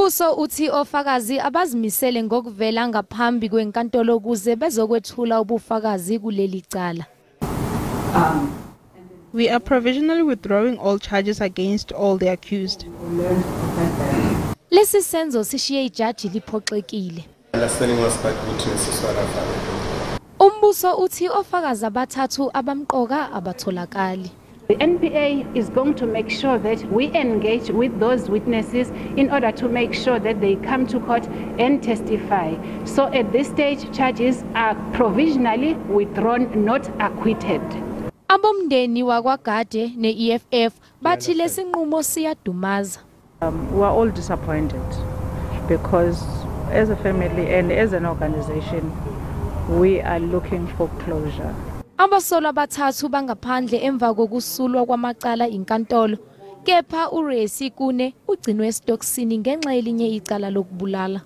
Umbuso uthi ofakazi abazimisele ngokuvela ngaphambi kwenkantolo ukuze bezokwethula ubufakazi kuleli cala. We are provisionally withdrawing all charges against all the accused. Lesi senzo sishiye ijaji liphoxekile. Understanding was that witnesses were available. Umbuso uthi ofakazi abathathu abamqoka abatholakali. The NPA is going to make sure that we engage with those witnesses in order to make sure that they come to court and testify. So at this stage, charges are provisionally withdrawn, not acquitted. Abomndeni wakwaGade ne-EFF bathi lesinqumo siyadumaza. We are all disappointed because as a family and as an organization, we are looking for closure. Abasolwa abathathu bangaphandle emva kokusulwa kwamacala inkantolo. Kepha uResi Kune ugcinwe esitokisini ngenxa yelinye icala lokubulala.